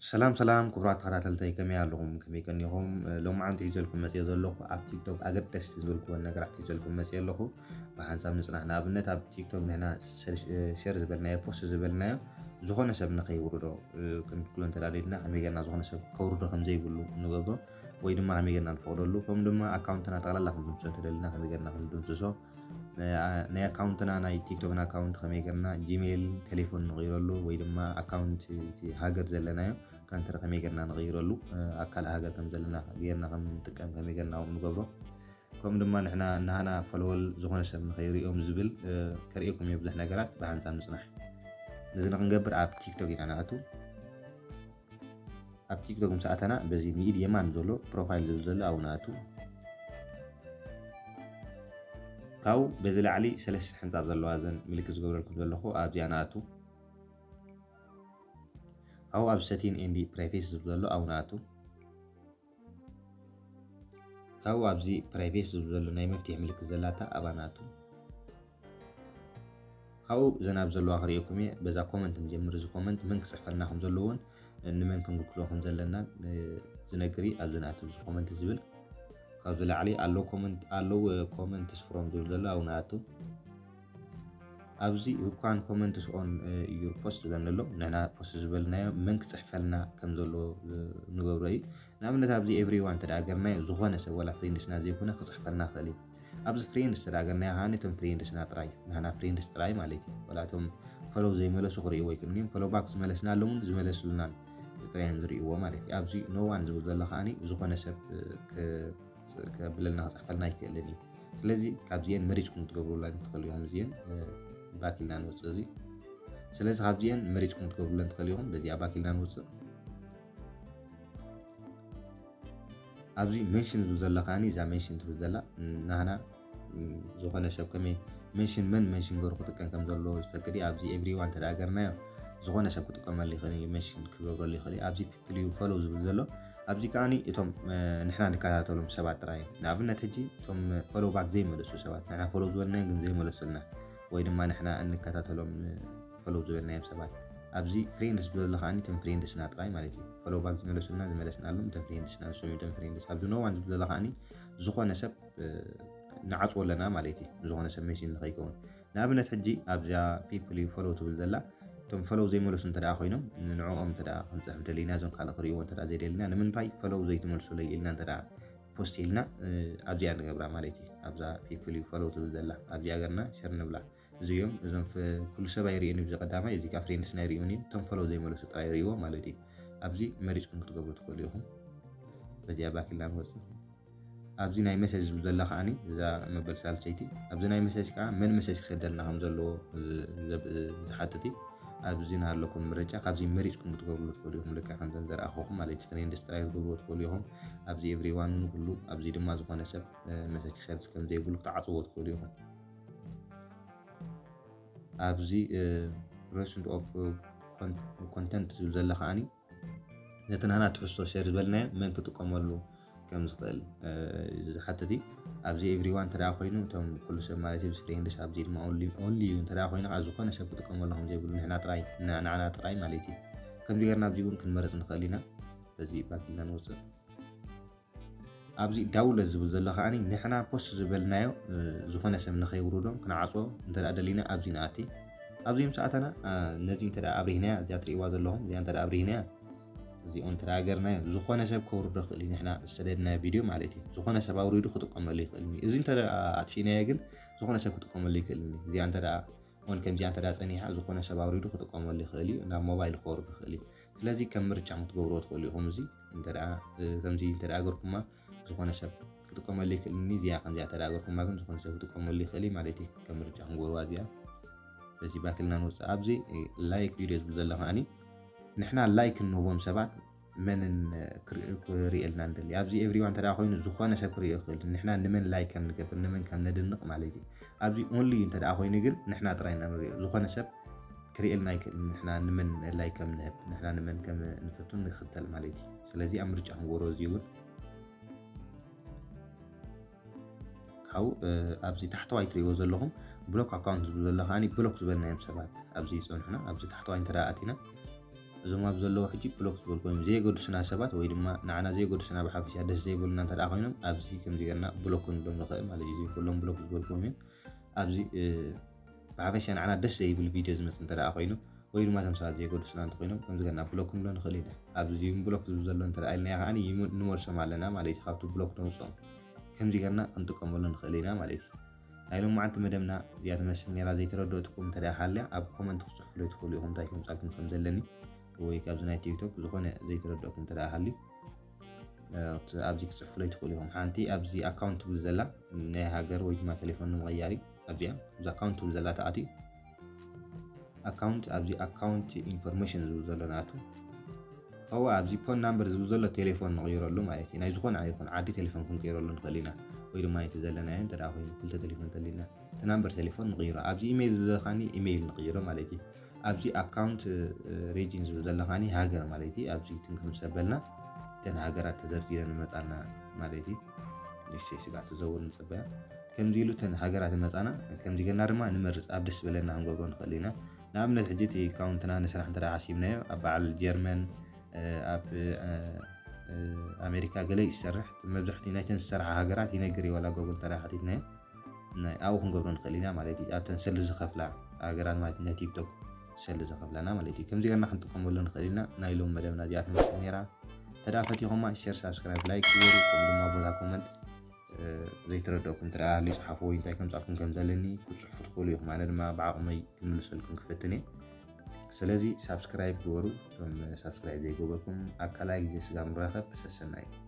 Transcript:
ሰላም ሰላም ክቡራት ተኸታተልተይ፣ ከመይ ኣለኹም? ከመይ ቀኒኹም? ሎማዓንቲ ሒዘልኩም መፅየ ዘለኹ ኣብ ቲክቶክ ኣገደስቲ ዝበልኩወን ነገራት ሒዘልኩም መፅየ ኣለኹ። ብሓንሳብ ንፅናሕ። ንኣብነት ኣብ ቲክቶክ ንሕና ሸር ዝበልናዮ፣ ፖስት ዝበልናዮ ዝኾነ ሰብ ንኸይውርዶ ክንክሎ እንተዳሊልና ከመይ ገርና ዝኾነ ሰብ ከውርዶ ከም ዘይብሉ ንገብሮ ወይ ድማ ከመይ ገርና ንፈቕደሉ፣ ከም ድማ ኣካውንትና ጠቕላላ ክንድምሶ እንተደሊና ከመይ ገርና ክንድምስሶ፣ ናይ ኣካውንትና ናይ ቲክቶክና ኣካውንት ከመይ ገርና ጂሜል ቴሌፎን ንቕይረሉ ወይ ድማ ኣካውንት ሃገር ዘለናዮ ካንትሪ ከመይ ገርና ንቕይረሉ፣ ኣካል ሃገር ከም ዘለና ገርና ከም ንጥቀም ከመይ ገርና ንገብሮ። ከም ድማ ንሕና እናሃና ፎሎወል ዝኾነ ሰብ ንኸይሪኦም ዝብል ከርእየኩም እየ ብዙሕ ነገራት። ብሓንሳብ ንፅናሕ። ነዚ ንክንገብር ኣብ ቲክቶክ ኢና ንኣቱ። ኣብ ቲክቶክ ምስ ኣተና በዚ ንኢድ የማን ዘሎ ፕሮፋይል ዝብል ዘሎ ኣብኡ ንኣቱ። ካብኡ በዚ ላዕሊ ሰለስተ ሕንፃ ዘለዋ እዘን ምልክት ዝገብረልኩም ዘለኹ ኣብዚኣ ንኣቱ። ካብኡ ኣብ ሰቲን ኤንድ ፕራይቬሲ ዝብል ዘሎ ኣብኡ ንኣቱ። ካብኡ ኣብዚ ፕራይቬሲ ዝብል ዘሎ ናይ መፍትሒ ምልክት ዘላታ ኣብኣ ንኣቱ። ካብኡ እዘን ኣብ ዘለዋ ክርእየኩም እየ። በዛ ኮመንት ንጀምር። እዚ ኮመንት መን ክፅሕፈልና ከም ዘለዎን ንመን ክንግልክሎ ከም ዘለናን ዝነግር ኣብዚ ንኣቱ። እዚ ኮመንት ዝብል ካብዚ ላዕሊ ኣሎ ኮመንት ኣለዉ ኮመንትስ ፍሮም ዝብል ዘሎ ኣብኡ ንኣቱ። ኣብዚ you can comment on your post ዝብለና ኣሎ። ንሕና ፖስት ዝበልናዮ መን ክፅሕፈልና ከም ዘለዎ ንገብሮ እዩ። ንኣብነት ኣብዚ ኤቭሪዋን እንተ ገርናዮ ዝኾነ ሰብ ዋላ ፍሬንድስና ዘይኮነ ክፅሕፈልና ክእል እዩ። ኣብዚ ፍሬንድስ እንተ ገርናዮ ከዓኒ እቶም ፍሬንድስና ጥራይ፣ ንሕና ፍሬንድስ ጥራይ ማለት እዩ። ዋላ እቶም ፈሎው ዘይመለሱ ክርእይዎ ይክእሉ እዮም። ፈሎው ባክ ዝመለስናሎምን ዝመለሱልናን ጥራይ እዮም ዝርእይዎ ማለት እዩ። ኣብዚ no one ዝብል ዘሎ ከዓኒ ዝኾነ ሰብ ከብለልና ክፅሕፈልና ኣይክእልን እዩ። ስለዚ ካብዚአን መሪፅኩም ክትገብሩለን ትኽእሉ ኢኹም። እዚአን ባክ ኢልና ንወፅእ። እዚ ስለዚ ካብዚአን መሪፅኩም ክትገብሩለን ትኽእሉ ኢኹም። በዚኣ ባክ ኢልና ንወፅእ። ኣብዚ ሜንሽን ዝብል ዘሎ ከዓኒ እዛ ሜንሽን ትብል ዘላ ናህና ዝኾነ ሰብ ከመይ ሜንሽን መን ሜንሽን ገሩ ክጥቀም ከም ዘለዎ ዝፈቅድ እዩ። ኣብዚ ኤቭሪዋን ተዳገርናዮ ዝኾነ ሰብ ክጥቀመሉ ይኽእል እዩ፣ ሜንሽን ክገብረሉ ይኽእል እዩ። ኣብዚ ፒፕል ዩ ፎሎው ዝብል ዘሎ ኣብዚ ከዓኒ እቶም ንሕና ንከታተሎም ሰባት ጥራይ እዮም። ንኣብነት ሕጂ እቶም ፎሎው ባክ ዘይመለሱ ሰባት፣ ንሕና ፎሎው ዝበልናዮም ግን ዘይመለሱልና ወይ ድማ ንሕና እንከታተሎም ፎሎው ዝበልናዮም ሰባት ኣብዚ ፍሬንድስ ዝብል ዘሎ ከዓኒ እቶም ፍሬንድስና ጥራይ ማለት እዩ። ፎሎው ባክ ዝመለሱልና ዝመለስናሎም እቶም ፍሬንድስና ንሶም እዮም እቶም ፍሬንድስ። ኣብዚ no one ዝብል ዘሎ ከዓኒ ዝኾነ ሰብ ንዓፅዎ ኣለና ማለት እዩ። ዝኾነ ሰብ ሜንሽን ንኸይከውን። ንኣብነት ሕጂ ኣብዛ ፒፕል ዩ ፎሎው ትብል ዘላ እቶም ፈሎው ዘይመለሱ እንተ ደኣ ኮይኖም ንንዕኦም እንተ ደኣ ክንፅሕፍ ደሊና እዞም ካልእ ክርእይዎ እንተ ደኣ ዘይደሊና ንምንታይ ፈሎው ዘይትመልሱለይ ኢልና እንተ ደኣ ፖስት ኢልና ኣብዚኣ ንገብራ ማለት እዩ። ኣብዛ ፒፕል ዩ ፎሎው ትብል ዘላ ኣብዚኣ ገርና ሸር ንብላ። እዚኦም እዞም ኩሉ ሰብ ኣይርእዮን እዩ። እዚ ቀዳማይ እዚ ከዓ ፍሬንድስና ይርእዩን እዩ። እቶም ፈሎው ዘይመለሱ ጥራይ ይርእይዎ ማለት እዩ። ኣብዚ መሪፅኩም ክትገብሩ ትኽእሉ ኢኹም። በዚኣ ባክ ኢልና ንወፅእ። ኣብዚ ናይ መሰጅ ዝብል ዘላ ከዓኒ እዛ መበል ሳልሰይቲ ኣብዚ ናይ መሰጅ ከዓ መን መሰጅ ክሰደልና ከም ዘለዎ ዝሓትት እዩ። ኣብዚ ናሃለኩም ምርጫ ካብዚ መሪፅኩም ክትገብርሉ ትኽእሉ ኢኹም። ልክዕ ከምዘን ዘረኣኹኹም ማለት እዩ። ፍሬንድስ ጥራይ ክትገብርዎ ትኽእሉ ኢኹም። ኣብዚ ኤቭሪዋን ንኩሉ ኣብዚ ድማ ዝኾነ ሰብ መሰጅ ክሰድ ከም ዘይብሉ ክትዓፅዎ ትኽእሉ ኢኹም። ኣብዚ ረስንት ኦፍ ኮንተንት ዝብል ዘለ ከዓኒ ነቲ ናህና ትሕዝቶ ሸር ዝበልናዮ መን ክጥቀመሉ ከም ዝኽእል ዝሓትት እዩ። ኣብዚ ኤቭሪዋን እንተ ደኣ ኮይኑ እቶም ኩሉ ሰብ ማለት እዩ ፍሬንድስ ኣብዚ ድማ ኦንሊ ዩ እንተ ደኣ ኮይኑ ከዓ ዝኾነ ሰብ ክጥቀመሉ ከም ዘይብሉ ንሕና ጥራይ ንዓና ጥራይ ማለት እዩ። ከምዚ ገርና ኣብዚ እውን ክንመርፅ ንኽእል ኢና። በዚ ባክ ኢልና ንወፅእ። ኣብዚ ዳውንሎድ ዝብል ዘሎ ከዓኒ ንሕና ፖስት ዝበልናዮ ዝኾነ ሰብ ንኸይውርዶም ክንዓፅዎ እንተ ደኣ ደሊና ኣብዚ ንኣቲ። ኣብዚ ምስ ኣተና ነዚ እንተ ደኣ ኣብሪህናያ እዚኣ ትርእይዋ ዘለኹም እዚኣ እንተ ደኣ ኣብሪህናያ እዚኦ እንተ ደኣ ገርናዮ ዝኾነ ሰብ ከውርዶ ይኽእል እዩ። ንሕና ዝሰደድናዮ ቪድዮ ማለት እዩ። ዝኾነ ሰብ ኣውሪዱ ክጥቀመሉ ይኽእል እዩ። እዚ እንተ ደኣ ኣጥፊእናዮ ግን ዝኾነ ሰብ ክጥቀመሉ ይኽእል እዩ። እዚኣ እንተ ደኣ ኦን ከምዚኣ እንተ ደኣ ፀኒሓ ዝኾነ ሰብ ኣውሪዱ ክጥቀመሉ ይኽእል እዩ። ናብ ሞባይል ክወርዱ ይኽእል እዩ። ስለዚ ከም ምርጫ ክትገብርዎ ትኽእሉ ኢኹም። እዚ እንተ ደኣ ከምዚ እንተ ደኣ ገርኩማ ዝኾነ ሰብ ክጥቀመሉ ይኽእል እኒ እዚኣ ከምዚኣ እንተ ደኣ ገርኩማ ግን ዝኾነ ሰብ ክጥቀመሉ ይኽእል እዩ ማለት እዩ። ከም ምርጫ ክንገብርዋ እዚኣ በዚ ባክ ኢልና ንወፅእ። ኣብዚ ላይክ ቪድዮ ዝብል ዘሎ ከዓኒ ንሕና ላይክ እንህቦም ሰባት መንን ክርእየልና ንደሊ። ኣብዚ ኤቭሪዋን እንተ ደኣ ኮይኑ ዝኾነ ሰብ ክርእዮ ይኽእል። ንሕና ንመን ላይክ ከም ንገብር ንመን ከም ነድንቕ ማለት እዩ። ኣብዚ ኦንሊ ዩ እንተ ደኣ ኮይኑ ግን ንሕና ጥራይ ኢና ንርእዮ። ዝኾነ ሰብ ክርእየልና ኣይክእልን። ንሕና ንመን ላይክ ከም ንህብ ንሕና ንመን ከም ንፈቱ ንክተል ማለት እዩ። ስለዚ ኣብ ምርጫ ክንገብሮ እዚ እውን ካብኡ ኣብዚ ታሕተዋይ ትርእይዎ ዘለኹም ብሎክ ኣካውንት ዝብል ዘሎ ከዓኒ ብሎክ ዝበልናዮም ሰባት ኣብዚ ይፀንሑና። ኣብዚ ታሕተዋይ እንተ ደኣ ኣቲና እዞም ኣብ ዘለዉ ሕጂ ብሎክ ዝበልኩም እዮም። ዘይገድሱና ሰባት ወይ ድማ ንዓና ዘይገድሱና ብሓፈሻ ደስ ዘይብሉና እንተ ደኣ ኮይኖም፣ ኣብዚ ከምዚ ጌርና ብሎክ ክንብሎም ንኽእል ማለት እዩ። እዚ ኩሎም ብሎክ ዝበልኩም እዮም። ኣብዚ፣ እ፣ ብሓፈሻ ንዓና ደስ ዘይብል ቪድዮ ዝመጽእ እንተ ደኣ ኮይኑ፣ ወይ ድማ እቶም ሰባት ዘይገድሱና እንተኾይኖም፣ ከምዚ ጌርና ብሎክ ክንብሎ ንኽእል ኢና። ኣብዚ ብሎክ ዝብል ዘሎ እንተ ደኣ ኢልናዮ ከኣ ይም-፣ ንመልሶም ኣለና ማለት እዩ። ካብቲ ብሎክ ነውጽኦም። ከምዚ ጌርና ክንጥቀመሉ ንኽእል ኢና ማለት እዩ። ናይ ሎማዓንቲ መደብና እዚኣ ትመስል ነይራ። ዘይተረድኦትኩም እንተ ደኣ ሃልያ ኣብ ኮመንት ክትጽሕፉለይ ትኽእሉ ኢኹም፣ እንታይ ከምጻልኩም ከም ዘለኒ ወይ ካብዚ ናይ ቲክቶክ ዝኾነ ዘይተረድኦኩም እንተ ደኣ ሃልዩ፣ እ፣ ኣብዚ ክትጽሕፉለይ ትኽእሉ ኢኹም። ሓንቲ ኣብዚ ኣካውንት ትብል ዘላ ናይ ሃገር ወይ ድማ ቴሌፎን ንምቕያር እዩ። ኣብዚኣ ኣብዚ ኣካውንት ትብል ዘላ ተኣትዩ ኣካውንት ኣብዚ ኣካውንት ኢንፎርሜሽን ዝብል ዘሎ ንኣቱ። እወ ኣብዚ ፎን ናምበር ዝብል ዘሎ ቴሌፎን ንቕይረሉ ማለት እዩ። ናይ ዝኾነ ይኹን ዓዲ ቴሌፎን ክንቅይረሉ ንኽእል ኢና። ወይ ድማ እቲ ዘለናዮ እንተ ደኣ ኮይኑ ክልተ ቴሌፎን እንተሊና እቲ ናምበር ቴሌፎን ንቕይሮ። ኣብዚ ኢሜይል ዝብል ዘለኻኒ ኢሜይል ንቕይሮ ማለት እዩ። ኣብዚ ኣካውንት፣ እ፣ ሬጂን ዝብል ዘለኻኒ ሃገር ማለት እዩ። ኣብዚ ትንክም ሰበልና እተን ሃገራት ተዘርዚረን ይመጻና ማለት እዩ። ንእሽተይ ስጋዕ ትዘውር ንጸበያ። ከምዚ ኢሉ እተን ሃገራት ይመጻና። ከምዚ ጌርና ድማ ንመርጽ ኣብ ደስ ዝበለና ክንገብሮ ንኽእል ኢና። ንኣብነት ሕጂ እቲ ኣካውንትና ንስራሕ እንተ ደኣ ሓሲብናዮ ኣብ በዓል ጀርመን፣ እ፣ ኣብ፣ እ፣ እ፣ ኣሜሪካ ገለ እዩ ዝሰርሕ። መብዛሕትኡ ናይተን ዝሰርሓ ሃገራት ይነግር እዩ፣ ዋላ ጎግል እንተ ደኣ ሓቲትናዮ ናይ ኣብኡ ክንገብሮ ንኽእል ኢና ማለት እዩ። ኣብተን ሰልዲ ዝኸፍላ ሃገራት ማለት ናይ ቲክቶክ ሰልዲ ዝኸፍላና ማለት እዩ። ከምዚ ጌርና ክንጥቀመሉ ንኽእል ኢና። ናይ ሎሚ መደብና እዚኣ ትመስል ነይራ። እንተ ደኣ ፈቲኹማ ሸር፣ ሳብስክራይብ፣ ላይክ ግበሩ። ከምኡ ድማ ቦታ ኮመንት፣ እ፣ ዘይተረድኦኩም እንተ ደኣ ሃልዩ ጽሓፉ ወይ እንታይ ከምጻልኩም ከም ዘለኒ ክትጽሕፉ ትኽእሉ ኢኹም። ኣነ ድማ ብዓቕመይ ክምልሰልኩም ክፍትን እየ። ስለዚ ሳብስክራይብ ግበሩ። እቶም ሳብስክራይብ ዘይገበርኩም ኣብ ካልኣይ ግዜ ስጋብ ንራኸብ ሰሰናዩ።